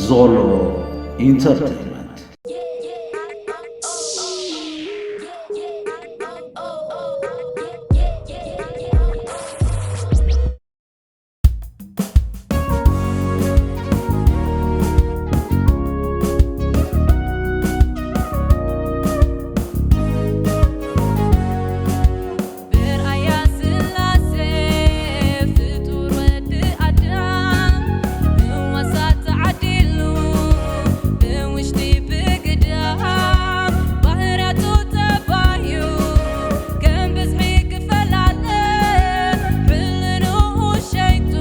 ዞሎ ኢንተርቴይንመንት። ብርኣያ ስላሴ ፍጡር ወዲ ኣዳም ምዋሳት ተዓዲሉ ብውሽጢ ብግዳም ባህርያቱ ተባዩ ከም ብዝሒ ክፈላለ ሕልንኡ ሸይጡ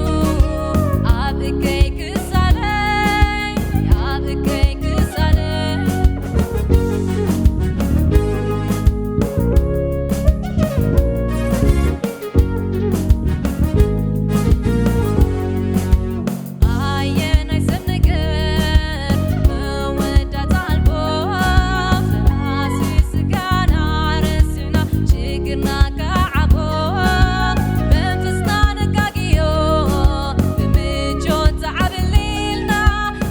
ኣብ እከይ ክሳለይ ኣብ እከይ ክሳለይ ኣየናይ ሰብ ነገር መወዳእታ ኣልቦ ፈራሲ ስጋና ረሲዕና ሽግርና ከዓቦ መንፈስና ነጋግዮ ብምቾት ተዓብሊልና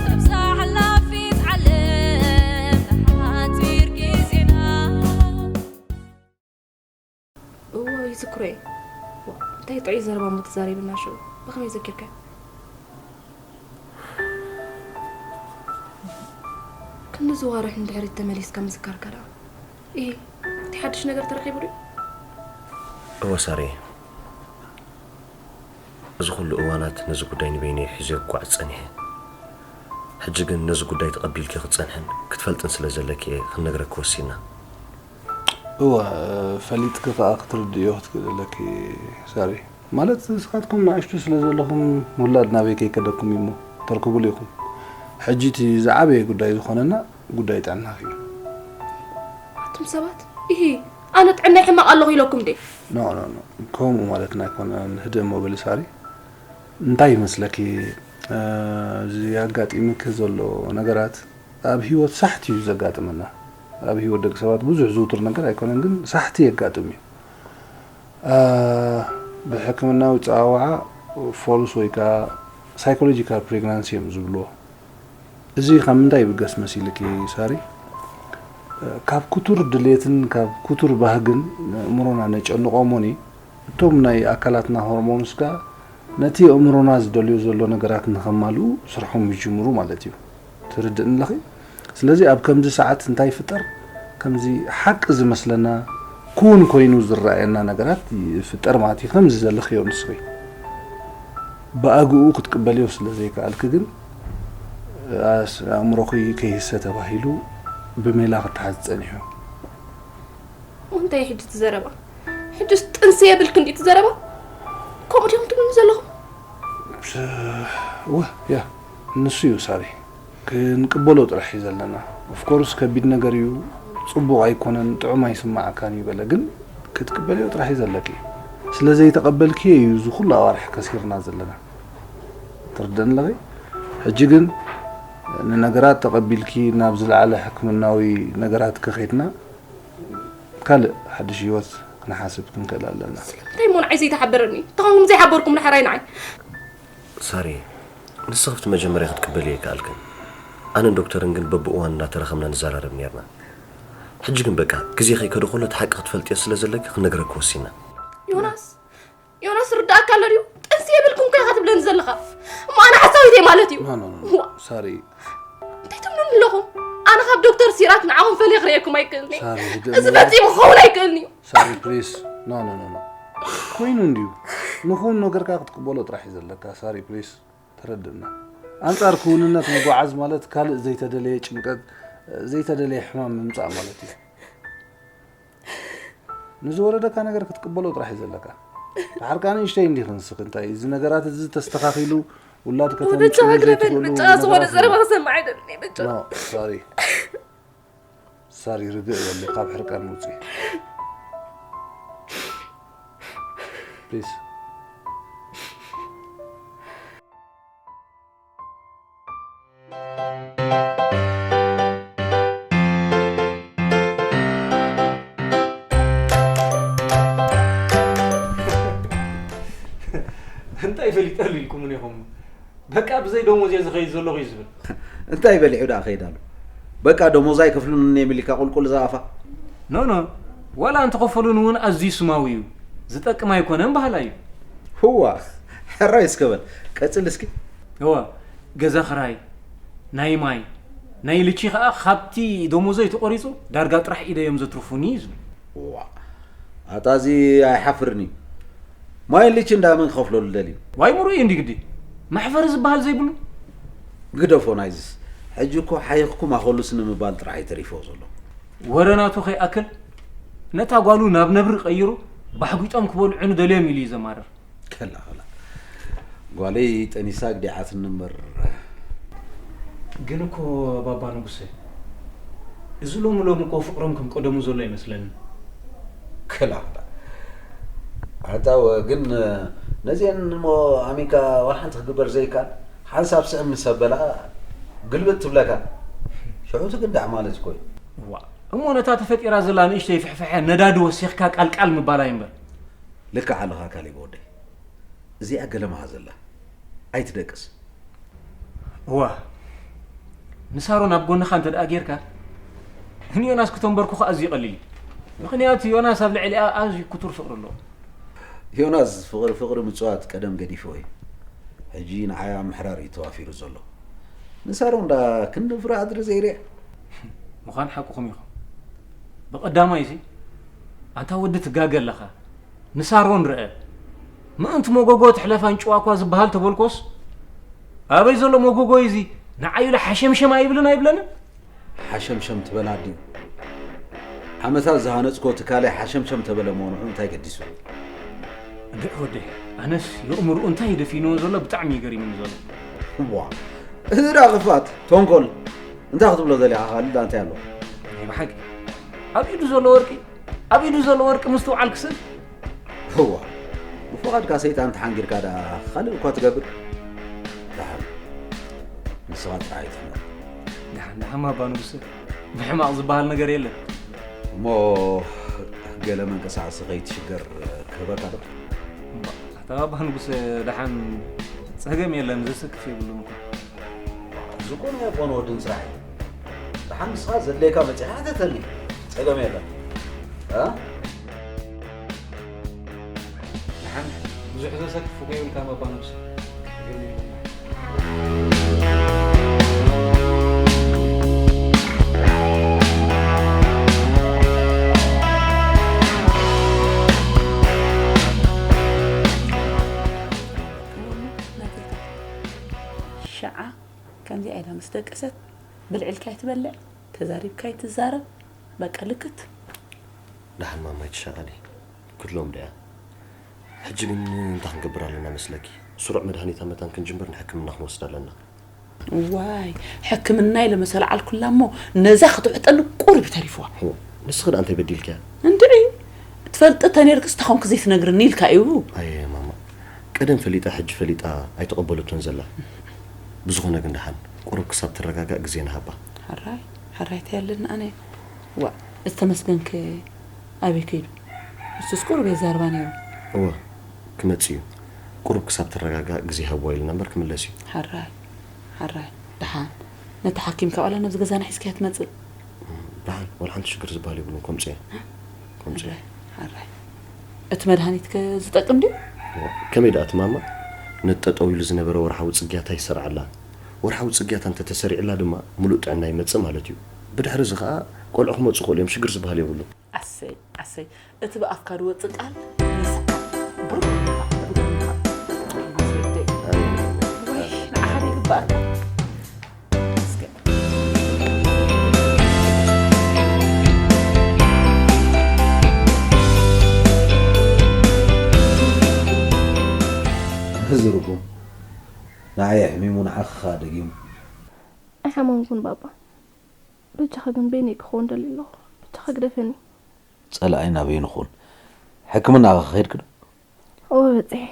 ነብሳ ሓላፊት ዓለም ንሓጺር ግዜና እዎ ይዝክሮ እየ። ዋ፣ እንታይ ጥዑይ ዘረባ እሞ ተዛሪብና ሽዑ። ብኸመይ ዘኪርካዮ? ክንዲ ዝዋርሕ ንድሕሪት ተመሊስካ ምዝካርካ ደኣ። እሂ፣ እቲ ሓድሽ ነገር ተረኺቡ ድዩ? እወ ሳርየ፣ እዚ ኩሉ እዋናት ነዚ ጉዳይ ንበይነይ ሒዘዮ ክጓዓዝ ጸኒሐ። ሕጂ ግን ነዚ ጉዳይ ተቐቢልኪ ክትጸንሕን ክትፈልጥን ስለ ዘለኪ እየ ክንነግረኪ ወሲና። እወ፣ ፈሊጥኪ ከኣ ክትርድእዮ ክትክእሊ ኣለኪ ሳሪ። ማለት ንስኻትኩም ንኣሽቱ ስለ ዘለኹም ውላድ ናበይ ከይከደኩም እዩ እሞ ተርክቡሉ ኢኹም። ሕጂ እቲ ዝዓበየ ጉዳይ ዝኾነና ጉዳይ ጥዕናኺ እዩ። ኣቱም ሰባት፣ ኢሂ፣ ኣነ ጥዕናይ ሕማቕ ኣለኹ ኢለኩም ድየ? ኖ ኖ ኖ፣ ከምኡ ማለትና ኣይኮነን። ህድእ እሞ በሊ ሳሪ። እንታይ ይመስለኪ፣ እዚ ኣጋጢምኪ ዘሎ ነገራት ኣብ ህይወት ሳሕቲ እዩ ዘጋጥመና። ኣብ ህይወት ደቂ ሰባት ብዙሕ ዝውቱር ነገር ኣይኮነን፣ ግን ሳሕቲ የጋጥም እዩ። ብሕክምናዊ ጸዋውዓ ፎልስ ወይ ከዓ ሳይኮሎጂካል ፕሬግናንሲ እዮም ዝብልዎ። እዚ ካብ ምንታይ ይብገስ መሲልኪ ሳሪ? ካብ ክቱር ድሌትን ካብ ክቱር ባህግን ንእምሮና ነጨንቖ እሞኒ፣ እቶም ናይ ኣካላትና ሆርሞንስ ከኣ ነቲ ኣእምሮና ዝደልዮ ዘሎ ነገራት ንኸማልኡ ስርሖም ይጅምሩ ማለት እዩ። ትርድእኒ ኣለኺ? ስለዚ ኣብ ከምዚ ሰዓት እንታይ ይፍጠር? ከምዚ ሓቂ ዝመስለና ክውን ኮይኑ ዝረኣየና ነገራት ይፍጠር ማለት እዩ። ከምዚ ዘለኽዮ ንስኺ ብኣግኡ ክትቅበልዮ ስለ ዘይከኣልኪ ግን ኣእምሮኺ ከይህሰ ተባሂሉ ብሜላ ክተሓዝ ጸኒሑ። እንታይ ሕጂ እቲ ዘረባ? ሕጅስ ጥንሲ የብልክን ድዩ እቲ ዘረባ? ከምኡ ዲኹም ትብሉኒ ዘለኹም? እወ፣ ያ፣ ንሱ እዩ ሳሪ። ክንቅበሎ ጥራሕ እዩ ዘለና። ኦፍኮርስ ከቢድ ነገር እዩ፣ ጽቡቕ ኣይኮነን፣ ጥዑም ኣይስምዓካን እዩ በለ፣ ግን ክትቅበልዮ ጥራሕ እዩ ዘለኪ። ስለ ዘይተቐበልክዮ እዩ እዚ ኩሉ ኣዋርሕ ከሲርና ዘለና። ትርደኒ ኣለኺ? ሕጂ ግን ንነገራት ተቐቢልኪ ናብ ዝለዓለ ሕክምናዊ ነገራት ከኸድና ካልእ ሓድሽ ህይወት ክንሓስብ ክንክእል ኣለና። ስለምንታይ እሞ ንዓይ ዘይተሓበረኒ? እንተኾንኩም ዘይሓበርኩም ንሕራይ ንዓይ። ሳሪ፣ ንስኺ ኣብቲ መጀመርያ ክትቅበልዮ ኣይከኣልክን። ኣነን ዶክተርን ግን በብእዋኑ እናተራኸብና ንዘራረብ ነይርና። ሕጂ ግን በቃ ግዜ ከይከደ ከሎ እቲ ሓቂ ክትፈልጥዮ ስለ ዘለኪ ክንነግረኪ ወሲና። ዮናስ፣ ዮናስ ርዳእካ ኣሎ ድዩ? ጥንሲ የብልኩም ከ ኢኻ ትብለኒ ዘለኻ? እሞ ኣነ ሓሳዊት እየ ማለት እዩ? ኖ፣ ኖ፣ ኖ፣ ዋ፣ ሳሪ፣ እንታይ ትብሉኒ ኣለኹም? ኣነ ካብ ዶክተር ሲራክ ንዓኹም ፈልየ ክርእየኩም ኣይክእልን እየ። ሳሪ፣ ህድእ እዚ እሞ። ፈጺሙ ክኸውን ኣይክእልን እዩ። ሳሪ ፕሊስ፣ ኖ፣ ኖ፣ ኖ፣ ኖ። ኮይኑ እንድዩ። ንኹን ነገርካ ክትቅበሎ ጥራሕ እዩ ዘለካ። ሳሪ ፕሊስ፣ ተረድእና። ኣንጻር ክውንነት ምጉዓዝ ማለት ካልእ ዘይተደለየ ጭንቀት፣ ዘይተደለየ ሕማም ምምጻእ ማለት እዩ። ንዝወረደካ ነገር ክትቅበሎ ጥራሕ እዩ ዘለካ። ድሓር ከኣ ንእሽተይ እንዲኺ ንስኺ፣ እንታይ እዚ ነገራት እዚ ተስተኻኺሉ ውላድ ወደ ከተምጽኡ ተሃግረፈን ዘይትኽእሉ ምጫ ዝኾነ ነገራት ዘረባ ኣለዉ። ክሰምዕ ኣይደልን እየ ምጫ። ኖ፣ ሳሪ። ሳሪ፣ ርግእ በሊ፣ ካብ ሕርቃን ውጽኢ። ፕሊዝ። እንታይ ፈሊጠሉ ኢልኩምን ኢኹም? በቃ ብዘይ ደሞዝ እየ ዝኸይድ ዘለኹ እዩ ዝብል። እንታይ በሊዑ ደኣ ከይድ ኣሎ? በቃ ደሞዝ ኣይከፍሉን እየ ኢልካ ቁልቁል ዝኣፋ። ኖ፣ ኖ፣ ዋላ እንተኸፈሉን እውን ኣዝዩ ስማዊ እዩ። ዝጠቅም ኣይኮነን በሃላይ እዩ። ህዋ፣ ሕራይ እስከ በል። ቀጽል እስኪ። እዋ፣ ገዛ ክራይ፣ ናይ ማይ፣ ናይ ልቺ ኸኣ ካብቲ ደሞዘይ ተቖሪጹ ዳርጋ ጥራሕ ኢደይ እዮም ዘትርፉኒ እዩ ዝብል። ዋ፣ ኣታ እዚ ኣይሓፍርን እዩ። ማይን ልቺ እንዳ መን ክኸፍለሉ ደልዩ? ዋይ ምሩእ እዩ እንዲ ግዲ። መሕፈሪ ዝበሃል ዘይብሉ። ግደፎ ናይዝስ። ሕጂ እኮ ሓይኽኩም ኣኸሉስ ንምባል ጥራሕ እዩ ተሪፎ ዘሎ። ወረ ናቱ ከይኣክል ነታ ጓሉ ናብ ነብሪ ቀይሩ ባሕጒጦም ክበልዑ ንደልዮም ኢሉ እዩ ዘማርር። ከላ፣ ከላ። ጓለይ ጠኒሳ ግዲዓትኒ እምበር። ግን እኮ ባባ ንጉሰ፣ እዚ ሎሚ ሎሚ እኮ ፍቕሮም ከም ቀደሙ ዘሎ ኣይመስለንን። ከላ፣ ከላ። ኣንታ ወ-፣ ግን ነዚአን እሞ ኣሚንካ ዋላ ሓንቲ ክግበር ዘይከኣል፣ ሓንሳብ ስዕም ምስ ኣበላ ግልብጥ ትብለካ። ሽዑ ትግዳዕ ማለት እኮ እዩ። እዋ፣ እሞ ነታ ተፈጢራ ዘላ ንእሽተይ ፍሕፍሐ ነዳዲ ወሲኽካ ቃልቃል ምባል ኣይምበር። ልክዕ ኣለኻ ካሌብ ወደይ። እዚኣ ገለ መሃዘላ። ኣይትደቅስ። እዋ፣ ንሳሮን ኣብ ጎንኻ እንተ ደኣ ጌርካ፣ ንዮናስ ክተንበርኩ ከኣ ኣዝዩ ቀሊል እዩ። ምኽንያቱ ዮናስ ኣብ ልዕሊኣ ኣዝዩ ክቱር ፍቕሪ ኣለዎ። ዮናስ ፍቕሪ፣ ፍቕሪ ምጽዋት ቀደም ገዲፍዎ እዩ። ሕጂ ንዓያ ምሕራር እዩ ተዋፊሩ ዘሎ። ንሳሮን ደኣ ክንዲ ፍረ ኣድሪ ዘይርኣ። ምዃን ሓቅኹም ኢኹም። ብቐዳማይሲ፣ ኣንታ ወዲ ትጋገ ኣለኻ። ንሳሮን ርአ። ምእንቲ መጎጎ ትሕለፍ ኣንጭዋ እኳ ዝበሃል ተበልኮስ፣ ኣበይ ዘሎ መጎጎ እዩ እዚ? ንዓይ ኢሉ ሓሸምሸም ኣይብልን ኣይብለንን? ሓሸምሸም ትበል ኣዲኡ። ዓመታት ዝሃነጽኮ ትካለይ ሓሸምሸም ተበለ ምዃኑ እንታይ ገዲሱ? እንድዒ ወደይ፣ ኣነስ የእምርኡ እንታይ ደፊንዎ ዘሎ ብጣዕሚ እዩ ገሪሙኒ ዘሎ። ዋ፣ እዚ ደኣ ክፋት፣ ተንኮል፣ እንታይ ክትብሎ ደሊኻ ካልእ ደኣ እንታይ ኣሎ? ናይ ብሓቂ፣ ኣብ ኢዱ ዘሎ ወርቂ፣ ኣብ ኢዱ ዘሎ ወርቂ ምስትውዓል ክስእን። እዋ፣ ብፍቓድካ ሰይጣን ተሓንጊርካ ደኣ ካልእ እኳ ትገብር። ደሓን፣ ንስኻ ጥራሕ ኣይትሕመቕ። ደሓን፣ ደሓን፣ ኣባ ንጉሰ፣ ምሕማቕ ዝበሃል ነገር የለን። እሞ ገለ መንቀሳቐሲ ከይትሽገር ክህበካ ዶ? እምባ፣ ኣታ ኣባ ንጉሰ፣ ደሓን ጸገም የለን፣ ዘሰክፍ የብሉን እኮ። እዚ እኮ ናይ ኣቦን ወድን ስራሕ እዩ። ደሓን ንስኻ ዘድልየካ መጺኻ ሕተተኒ። ጸገም የለን። እ? ደሓን ብዙሕ ዘሰክፍ እኮ የብልካን ኣባ ንጉሰ። ጸገም የለን። ሸዓ ከምዚኣ ኢላ ምስ ደቀሰት፣ ብልዒ ኢልካ ኣይትበልዕ፣ ተዛሪብካ ኣይትዛረብ፣ በቃ ልክት። ደሓን ማማ ኣይትሻቐሊ፣ ክትለምዶ እያ። ሕጂ ግን እንታይ ክንገብር ኣለና መስለኪ? ስሩዕ መድሃኒታ መታን ክንጅምር ንሕክምና ክንወስዳ ኣለና። ዋይ፣ ሕክምና ኢለ መሰል ዓልኩላ እሞ ነዛ ክትውሕጠሉ ቁሩብ ተሪፍዋ። ሆ፣ ንስኺ ደኣ እንታይ በዲልክያ? እንድዒ፣ ትፈልጢ ተኔርክስ ተኾንክ ዘይትነግርኒ ኢልካ እዩ። ኣየ ማማ፣ ቀደም ፈሊጣ ሕጂ ፈሊጣ ኣይተቐበለቶን ዘላ። ብዝኾነ ግን ደሓን ቁሩብ ክሳብ ትረጋጋእ ግዜ ንሃባ። ሕራይ፣ ሕራይ እንታይ ኣለኒ ኣነ? ዋእ፣ እዚ ተመስገንከ ኣበይ ከይዱ? ንሱስ ቁሩብ የዛርባ ነይሩ። እወ፣ ክመጽእ እዩ። ቁሩብ ክሳብ ትረጋጋእ ግዜ ሃብዋ ኢልና እምበር ክምለስ እዩ። ሕራይ፣ ሕራይ፣ ደሓን ነታ ሓኪም ካብ ኣላ ናብዚ ገዛና ሒዝካያ ትመጽእ? ደሓን፣ ዋላ ሓንቲ ሽግር ዝበሃል የብሉን፣ ከምጽእ እየ። ከምጽእ እየ። ሕራይ፣ ሕራይ። እቲ መድሃኒትከ ዝጠቅም ድዩ? እወ፣ ከመይ ደኣ እቲ ማማ? ነቲ ጠጠው ኢሉ ዝነበረ ወርሓዊ ጽግያታ ይሰርዓላ። ወርሓዊ ጽግያታ እንተተሰሪዕላ ድማ ምሉእ ጥዕና ይመጽእ ማለት እዩ። ብድሕሪ እዚ ኸኣ ቆልዑ ክመጹ ይኽእሉ እዮም፣ ሽግር ዝበሃል የብሉን። ኣሰይ፣ ኣሰይ። እቲ ብኣፍካ ዝወጽእ ቃል ይስዓር። ብሩኽ ኢኻ፣ ብሩኽ ኢኻ። ኣሜን፣ ኣሜን። ወይ፣ ንዓኻ ዶ ይግባኣካ? እስከ። እዚ ርጉም ንዓይ ኣሕሚሙ ንዓኻ ደጊሙ። ኣይሓመምኩን ባባ። በጃኻ ግን በይነይ ክኸውን ደልየ ኣለኹ። በጃኻ ግደፈኒ። ጸላኣይ ናበይ ንኹን? ሕክምና ከ ከይድኪ ዶ? እወ በጺሐ።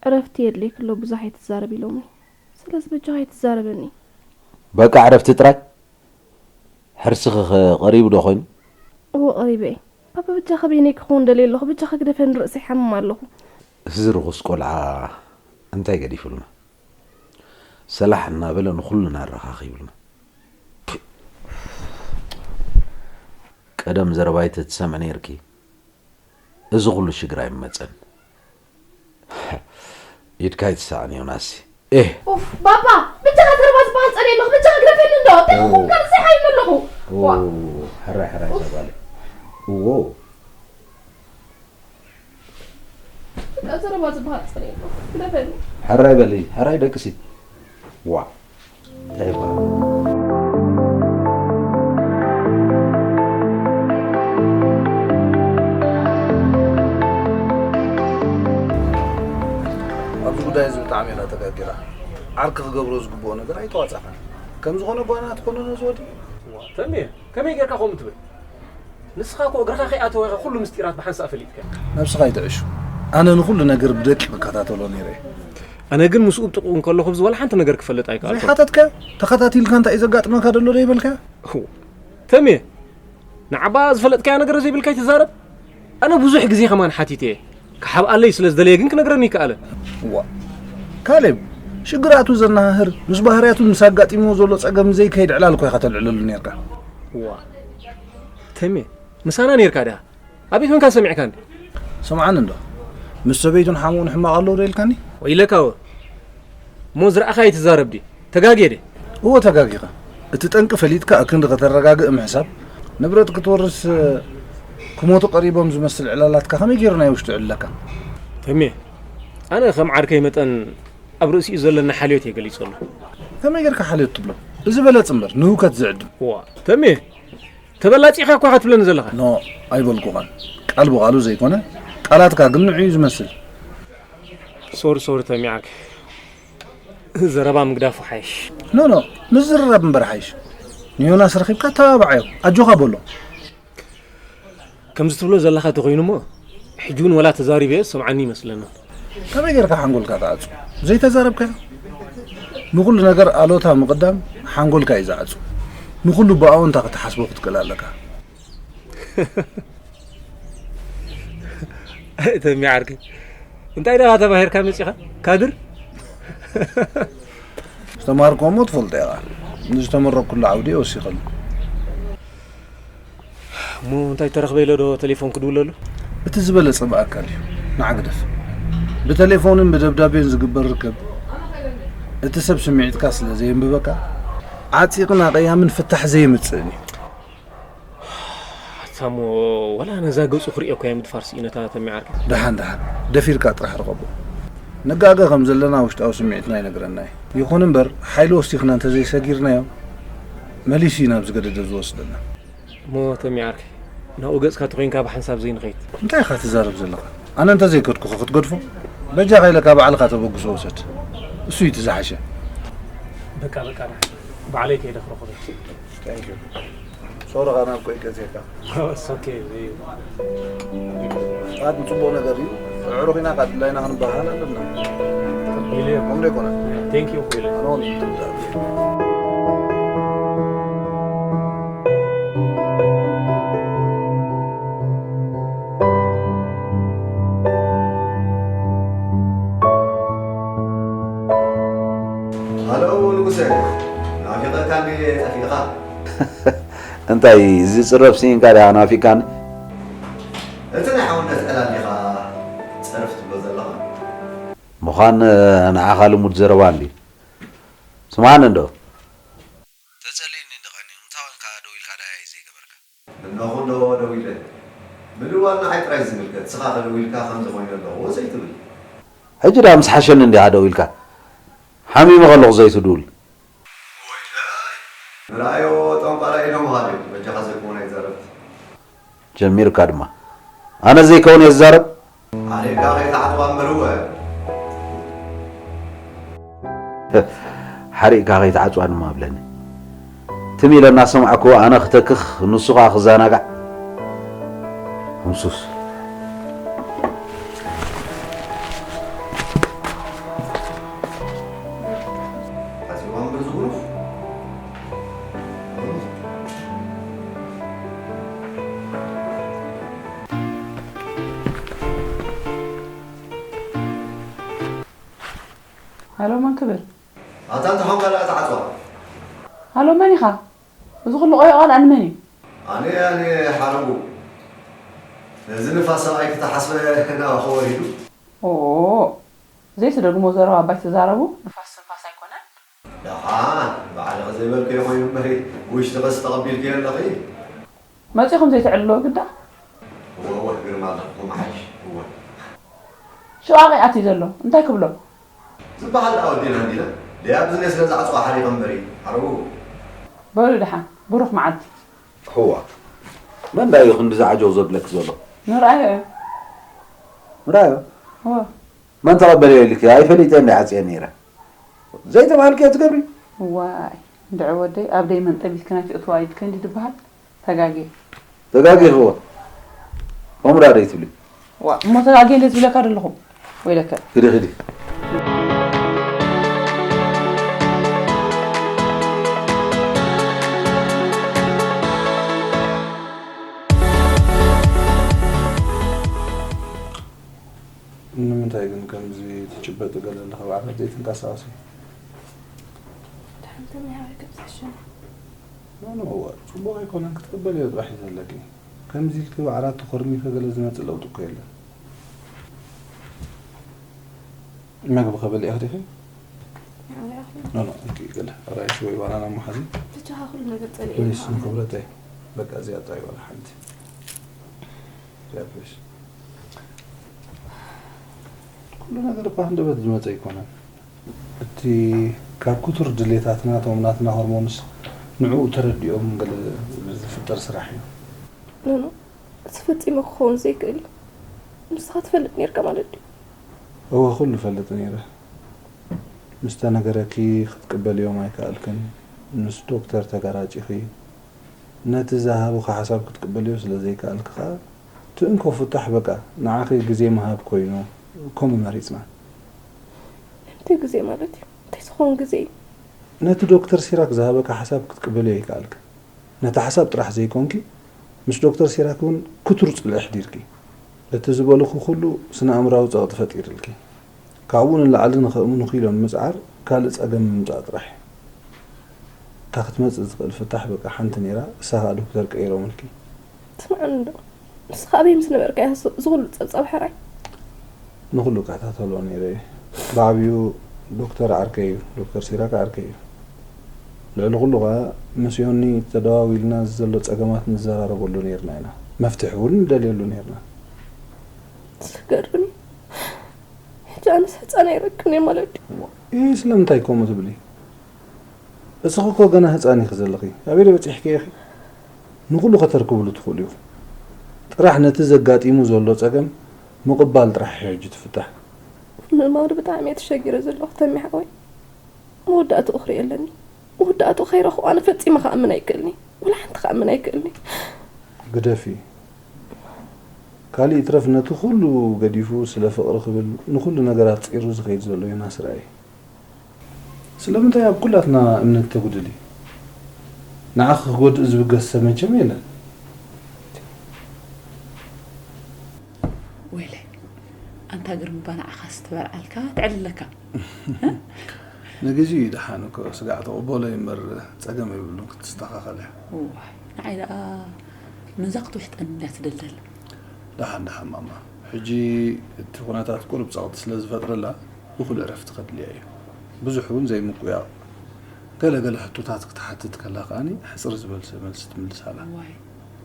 ዕረፍቲ የድልየኪ ኣሎ ብዙሕ ኣይትዛረቢ ኢሎምኒ። ስለዚ በጃኻ ኣይትዛረበኒ። በቃ ዕረፍቲ ጥራይ? ሕርስኺ ከ ቀሪቡ ዶ ኮይኑ? እወ ቀሪበ እየ። ባባ በጃኻ በይነይ ክኸውን ደልየ ኣለኹ። በጃኻ ግደፈኒ ርእሰይ ይሓምም ኣለኹ። እዚ ርኹስ ቆልዓ እንታይ ገዲፉልና? ሰላሕ እናበለ ንኹልና ኣረኻኺብና። ቀደም ዘረባይ ተትሰምዒ ነይርኪ፣ እዚ ኩሉ ሽግር ኣይመጸን። ኢድካ ኣይትስኣን ዮናስ። ኤህ። ኡፍ፣ ባባ፣ ብቻኻ ዘረባ ዝበሃል ጸልየ ኣለኹ፣ ብቻኻ ግደፈኒ እንዶ፣ እንታይ ኦ። ኹም ካልእ ዘይሓይም ኣለኹ። ኦ፣ ዋ። ሕራይ፣ ሕራይ ኡፍ። ዘባለ። እዎ። በቃ ዘረባ ዝበሃል ጸልየ ኣለኹ፣ ግደፈኒ። ሕራይ በሊ፣ ሕራይ ደቅሲ። ዋ። እንታይ ይበሃል? ኣብዚ ጉዳይ እዚ ብጣዕሚ ኢኻ ተጋጊኻ። ዓርኪ ክገብሮ ዝግብኦ ነገር ኣይተዋጻኻን። ከም ዝኾነ ጓና ትኾንኖ እዚ ወዲ? ዋ፣ ተሜ፣ ከመይ ጌርካ ከምኡ ትብል? ንስኻ እኮ እግርኻ ከይኣተወ ኢኻ ኩሉ ምስጢራት ብሓንሳእ ፈሊጥካ። ነብስኻ ኣይትዕሹ። ኣነ ንኹሉ ነገር ብደቂቕ እከታተሎ ነይረ እየ። ኣነ ግን ምስኡ ብጥቕኡ እንከለኹ ብዚ ዋላ ሓንቲ ነገር ክፈልጥ ኣይከኣልኩን። ዘይሓተትካዮ? ተኸታቲልካ እንታይ እዩ ዘጋጥመካ ዘሎ ዶ ይበልካዮ? እው። ተሜ፣ ንዓባ ዝፈለጥካዮ ነገር ዘይብልካ ኣይትዛረብ። ኣነ ብዙሕ ግዜ ከማን ሓቲተ እየ። ክሓብኣለይ ስለ ዝደለየ ግን ክነግረኒ ይከኣለ። እዋ። ካሌብ፣ ሽግራቱ ዘነሃህር፣ ምስ ባህርያቱ ምስ ኣጋጢምዎ ዘሎ ጸገም ዘይከይድ ዕላል እኮ ኢኻ ተልዕለሉ ነይርካ። እዋ። ተሜ፣ ምሳና ነይርካ ድኣ? ኣበይ ኮንካ ሰሚዕካኒ? ስምዓኒ እንዶ። ምስ ሰበይቱን ሓሙኡን ሕማቕ ኣለዉ ዶ ኢልካኒ? ወይለካ ወ-፣ እሞ ዝረኣኻ ኣይትዛረብ ድዩ? ተጋግየ ድየ? እወ ተጋጊኻ። እቲ ጠንቂ ፈሊጥካ ኣክንዲ ከተረጋግእ ምሕሳብ፣ ንብረት ክትወርስ ክሞቱ ቀሪቦም ዝመስል ዕላላትካ ከመይ ገይሩ ናይ ውሽጡ ይዕልለካ? ተሜ፣ ኣነ ከም ዓርከይ መጠን ኣብ ርእሲኡ ዘለኒ ሓልዮት እየ ገሊጸሉ። ከመይ ጌርካ ሓልዮት ትብሎ? እዚ በለጽ እምበር ንህውከት ዝዕድም። እዋ፣ ተሜ፣ ተበላጺኻ እኳ ኢኻ ትብለኒ ዘለኻ። ኖ፣ ኣይበልኩኻን። ቃል ብቓሉ ዘይኮነ፣ ቃላትካ ግን ንዕኡ እዩ ዝመስል። ሶሪ፣ ሶሪ፣ ተሜ ዓርከይ። ዘረባ ምግዳፉ ሓይሽ። ኖ፣ ኖ፣ ምዝርራብ እምበር ሓይሽ። ንዮናስ ረኺብካ ተባብዓዮ፣ ኣጆኻ በሎ። ከምዚ ትብሎ ዘለኻ ተኾይኑ እሞ፣ ሕጂ እውን ወላ ተዛሪበዮ ዝሰምዓኒ ይመስለኒ። ከመይ ጌርካ ሓንጎልካ ትዓጹ? ዘይተዛረብካዮ? ንኹሉ ነገር ኣሎታ ምቕዳም ሓንጎልካ እዩ ዝዓጹ። ንኹሉ ብኣዎንታ ክትሓስቦ ክትክእል ኣለካ። ኣይ ተሚ ዓርከይ፣ እንታይ ደኣ ተማሂርካ መጺኻ? ካድር? ዝተማሃርኩዎ እሞ ትፈልጦ ኢኻ። ንዝተመረቕኩሉ ዓውዲ እየ ወሲኸሉ። እሞ እንታይ ተረኽበ ኢለ ዶ ቴሌፎን ክድውለሉ? እቲ ዝበለጸ ብኣካል እዩ። ንዓ ግደፍ። ብቴሌፎንን ብደብዳቤን ዝግበር ርክብ፣ እቲ ሰብ ስምዒትካ ስለ ዘየንብበካ፣ ዓጺቕን ኣቐያምን ፍታሕ ዘየምጽእን እዩ። ኣታ እሞ፣ ወላ ነዛ ገጹ ክርእዮ እኳ እየ ምድፋር ስኢነ፣ እታ ተሚ ዓርከይ። ደሓን፣ ደሓን። ደፊርካ ጥራሕ ርኸቦ። ንጋገ ከም ዘለና ውሽጣዊ ስምዒትና ይነግረና እዩ። ይኹን እምበር፣ ሓይሊ ወሲኽና እንተዘይሰጊርናዮ፣ መሊሱ እዩ ናብ ዝገደደ ዝወስደና። እሞ ተሚ ዓርከይ፣ ናብኡ ገጽካ ተኾይንካ ብሓንሳብ ዘይንኸይድ። እንታይ ኢኻ ትዛረብ ዘለኻ? ኣነ እንተዘይከድኩኸ ክትገድፎ? በጃኻ ኢለካ ባዕልኻ ተበግሶ ውሰድ። እሱ እዩ እቲ ዝሓሸ። በቃ፣ በቃ፣ ንዓ። ባዕለይ ከይደ ክረኽቦ። Thank you። ሶሪ፣ ኸኣ ናብ ኮይቀ ዜካ። It's okay። ቃድ ጽቡቕ ነገር እዩ። ኣዕሩኽ ኢና፣ ቃድ ድላይና ክንበሃል ኣለና። ኢለ እኮ። ከምዶ ኣይኮነን? Thank you እኮ ኢለ። ኣነ እውን ይትብዳል። ሃሎ ንጉሰ፣ ናፊቐካ እንድየ ጠፊእኻ። እንታይ፣ እዚ ጽረፍ ስኢንካ ዲኻ ናፊቕካኒ? እቲ ናይ ሓውነት ዕላል ዲኻ ጸርፍ ትብሎ ዘለኻ? ምዃን ንዓኻ ልሙድ ዘረባ እንድዩ። ስምዓኒ እንዶ። ተጸሊእኒ እንዶ ቀንዩ፣ እንታይ ኮንካ ደዊልካ ደሃይ ዘይገበርካ? ምነኹ እንዶ ደዊለ። ምድዋል ንዓይ ጥራይ ዝምልከት፣ ንስኻ ከ ደዊልካ ከምዚ ኮይኑ ኣለኹ ዘይትብል? ሕጂ ደኣ ምስ ሓሸኒ እንዲኻ ደዊልካ። ሓሚመ ከለኹ ዘይትድውል። ወይለይ! ንርኣዮ ጠንቋላይ ኢሎም ሃልዮም፣ በጃኻ ዘይኮነ ኣይዛረብ። ጀሚርካ ድማ። ኣነ ዘይከውን እየ ዝዛረብ? ሓሪቕካ ከይትዓጽዋ እምበር እወ። ሓሪቕካ ከይትዓጽዋ ድማ እብለኒ። ትም ኢለ እናሰማዕኩዎ ኣነ ክተክኽ፣ ንሱ ኸኣ ክዘናጋዕ። ህምሱስ። ሓጺዋ እምበር ዝጉሩፍ። ሃሎ፣ ማን ክብል? ኣታ እንተ ኾንካ ደኣ ተዓጽዋ። ሃሎ፣ መን ኢኻ? እዚ ኩሉ ቆይቆ ኣነ መን እዩ? ኣነ፣ ኣነ ሓረጉ። ነዚ ንፋስ ሰብኣይ ክተሓስበ ናባኺ ወሪዱ። ኦ፣ ዘይትደግሞ ዘረባ እባ ኣይትዛረቡ። ንፋስ ትንፋስ ኣይኮነን። ደሓን፣ ባዕልኺ ዘይበልክዮ ኮይኑ እምበሪ፣ ውሽጥኽስ ተቐቢልክዮ ኣለኺ። መጺኹም ዘይትዕልልዎ ግዳ። እወ፣ እወ፣ ግርማ ኣለኹ፣ መሓይሽ፣ እወ። ሽቓቕ እዩ ኣትዩ ዘሎ፣ እንታይ ክብሎ? ዝበሃል ደኣ ወዲና እንዲና፣ ደያ ብዝነ ስለ ዝዓጽዋ ሓሪቐ እምበሪ፣ ሓረጉ። በሉ ደሓን፣ ብሩኽ መዓልቲ። እዋ፣ መን ደኣ እዩ ክንዲ ዝዓጀው ዘብለኪ ዘሎ? ንርኣዮ እዩ። ምርኣዮ? እወ። መን ተቐበለዮ ኢልኪ? ኣይፈሊጠ እንዲ ዓጽየ ነይረ። ዘይተባህልክዮ ትገብሪ? ዋይ፣ እንድዒ ወደይ፣ ኣብ ደይ መንጠቢትኪ ናይቲ እትዋ ኢድኪ እንዲ ድበሃል? ተጋግየ። ተጋጊኽዎ። ከምኡ ደኣ ደይ ትብሊ? ዋ፣ እሞ ተጋግየ እንደ ዝብለካ ደለኹ። ወይለከ። ክዲ፣ ክዲ። ንምንታይ ግን ከምዚ ትጭበጢ ገለ ኣለኺ ባዕልኺ ዘይትንቀሳቐሲ? ድሓን ተመይ ሃበይ ከብፅሕ ሽነ? ኖ፣ ኖ፣ እዋ፣ ፅቡቕ ኣይኮነን፣ ክትቅበልዮ ጥራሕ እዩ ዘለኪ። ከምዚ ኢልኪ ብዓራት ተኾርሚኺ ገለ ዝመፅእ ለውጢ እኮ የለን። መግቢ ከበሊዕኺ ዲኺ? ንዓበይ ኣኽሊ? ኖ፣ ኖ፣ እንኪ ገለ ኣራይሽ ወይ ባናና እሞ ሓዚ። ብቻኻ ኩሉ ነገር ጸሊኤ ፕሊስ፣ ኣለኹ። ንክብረተይ። በቃ እዚኣ ጥራይ ዋላ ሓንቲ። እዚኣ ፕሊስ። ኩሉ ነገር እኳ ሃንደበት ዝመጸ ኣይኮነን። እቲ ካብ ክቱር ድሌታትና፣ እቶም ናትና ሆርሞንስ ንዕኡ ተረዲኦም ገለ ዝፍጠር ስራሕ እዩ። ኖ፣ ኖ፣ እዚ ፈጺሙ ክኸውን ዘይክእል እዩ። ንስኻ ትፈልጥ ኔርካ ማለት ድዩ? እወ፣ ኩሉ እፈልጥ ነይረ። ምስ ተነገረኪ ክትቅበልዮም ኣይከኣልክን። ምስ ዶክተር ተጋራጪኺ። ነቲ ዝሃቡኺ ሓሳብ ክትቅበልዮ ስለ ዘይከኣልኪ ኸኣ፣ እቲ እንኮ ፍታሕ በቃ ንዓኺ ግዜ ምሃብ ኮይኑ፣ ከምኡ መሪጽና። ንምንታይ ግዜ ማለት እዩ? እንታይ ዝኸውን ግዜ እዩ? ነቲ ዶክተር ሲራክ ዝሃበኪ ሓሳብ ክትቅበልዮ ኣይከኣልክን። ነቲ ሓሳብ ጥራሕ ዘይኮንኪ፣ ምስ ዶክተር ሲራክ እውን ክቱር ጽልኢ ኣሕዲርኪ። እቲ ዝበሉኺ ኩሉ ስነ-ኣእምሮኣዊ ጸቕጢ ፈጢርልኪ። ካብኡ ንላዕሊ ንኸእምኑኺ ኢሎም ምጽዓር ካልእ ጸገም ምምጻእ ጥራሕ እዩ። እታ ክትመጽእ ዝኽእል ፍታሕ በቃ ሓንቲ ነይራ፣ እሳ ኸኣ ዶክተር ቀይሮምልኪ። ስምዓኒ እንዶ፣ ንስኻ ኣበይ ምስ ነበርካ እያ እዚ፣ እዚ ኩሉ ጸብጻብ ሕራይ? ንኹሉ እከታተሎ ነይረ እየ። ብዓብዩ ዶክተር ዓርከይ እዩ፣ ዶክተር ሲራክ ዓርከይ እዩ። ልዕሊ ኩሉ ኸኣ ምስ ዮኒ ተደዋዊልና እዚ ዘሎ ጸገማት ንዘራረበሉ ነይርና ኢና። መፍትሒ እውን ንደልየሉ ነይርና። ዝገርም እዩ። ሕጂ ኣነስ ህጻን ኣይረክብን እየ ማለት ድዩ? እይ፣ ስለምንታይ ከምኡ ትብሊ? እስኺ እኮ ገና ህጻን ኢኺ ዘለኺ። ኣበይ ዶ በጺሕኪ ኢኺ? ንኹሉ ከተርክብሉ ትኽእሉ ኢኹም። ጥራሕ ነቲ ዘጋጢሙ ዘሎ ጸገም ምቕባል ጥራሕ እዩ ሕጂ ትፍታሕ። ምእማኑ ብጣዕሚ እየ ተሸጊረ ዘለኹ ተሚ ሓወይ። መወዳእትኡ ክርኢ ኣለኒ። መወዳእትኡ ከይረኽቦ ኣነ ፈጺመ ክኣምን ኣይክእልኒ። ወላ ሓንቲ ክኣምን ኣይክእልኒ። ግደፊ። ካልእ ይትረፍ ነቲ ኩሉ ገዲፉ ስለ ፍቕሪ ክብል ንኹሉ ነገር ኣጽዒሩ ዝኸይድ ዘሎ ዮናስ ርኣይ። ስለምንታይ ኣብ ኩላትና እምነት ተጉድሊ? ንዓኺ ክጎድእ ዝብገስ ሰብ መቸም የለን። ወይለይ፣ ኣንታ ግርምባ ንዓኻስ ትበልዓልካ ትዕልለካ። ንግዚኡ እዩ ደሓን እኮ፣ ስጋዕ ተቕበሎ እዩ እምበር ጸገም የብሉን፣ ክትስተኻኸል እያ። እዋይ፣ ንዓይ ደኣ ነዛ ክትውሕጠኒ እንድያ ትደልደል። ደሓን፣ ደሓን ማማ። ሕጂ እቲ ኩነታት ቁሩብ ጸቕጢ ስለ ዝፈጥረላ፣ እኹል ዕረፍቲ ከድልያ እዩ። ብዙሕ እውን ዘይምቁያቕ። ገለ ገለ ሕቶታት ክትሓትት ከላ ከኣኒ፣ ሕጽር ዝበልሰ መልሲ ትምልሳላ። እዋይ፣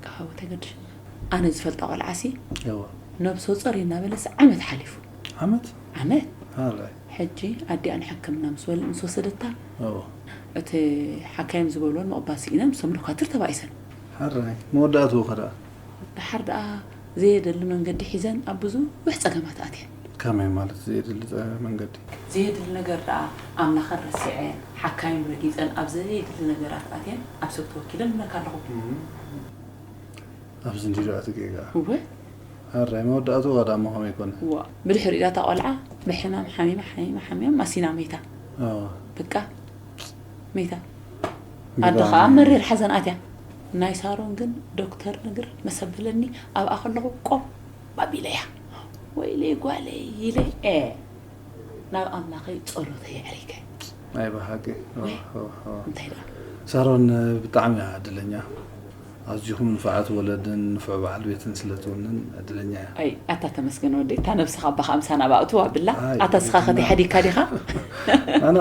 ቃሃዊ ተገድሽ። ኣነ ዝፈልጣ ቆልዓሲ፣ እዋ። ነብሰ ጾር እናበለስ ዓመት ሓሊፉ። ዓመት? ዓመት። ኣራይ። ሕጂ ኣዲኣ ንሕክምና ምስ ወል-፣ ምስ ወሰደታ፣ እዎ። እቲ ሓካይም ዝበልወን ምቕባል ስኢነን ምስቶም ዶካትር ተባኢሰን። ኣራይ። መወዳእትኡ ኸ ደኣ? ደሓር ደኣ ዘየደሊ መንገዲ ሒዘን ኣብ ብዙሕ ጸገማት ኣትየን። ከመይ ማለት ዘየድሊ ጸ-፣ መንገዲ? ዘየድሊ ነገር ደኣ ኣምላኸን ረሲዐን፣ ሓካይም ረጊጸን ኣብ ዘየድሊ ነገራት ኣትየን ኣብ ሰብ ተወኪለን እብለካ ኣለኹ። እም። ኣብዚ እንዲዶ ኣቲ ጌጋ? እወ። ኣራይ መወዳእትኡ ቀዳሞ ከመይ ኮነ? ዋ፣ ብድሕሪኡ እታ ቆልዓ ብሕማም ሓሚማ፣ ሓሚማ፣ ሓሚማ ማሲና መይታ። ኣዎ። በቃ፣ መይታ። ብጣዕሚ ኣደ ኸኣ መሪር ሓዘን ኣትያ። ናይ ሳሮን ግን ዶክተር ንግር መሰበለኒ ኣብኣ ከለኹ ቆም ኣቢለያ። ወይለይ ጓለይ ኢለ፣ ኤ፣ ናብ ኣምላኸይ ጸሎተይ ኣዕሪገ። ኣይ ብሓቂ። ኦ፣ ኦ፣ ኦ። እንታይ ደኣ? ሳሮን ብጣዕሚ እያ ዕድለኛ። ኣዝኹም ንፉዓት ወለድን ንፉዕ በዓል ቤትን ስለ ትውንን ዕድለኛ እያ። ኣይ ኣታ ተመስገን ወደይ፣ እታ ነብስኻ ኣባኻ ኣምሳና ባእቱ ኣብላ። ኣይ፣ ኣታ ስኻ ከቲ እና- ሓዲካ ዲኻ? ኣና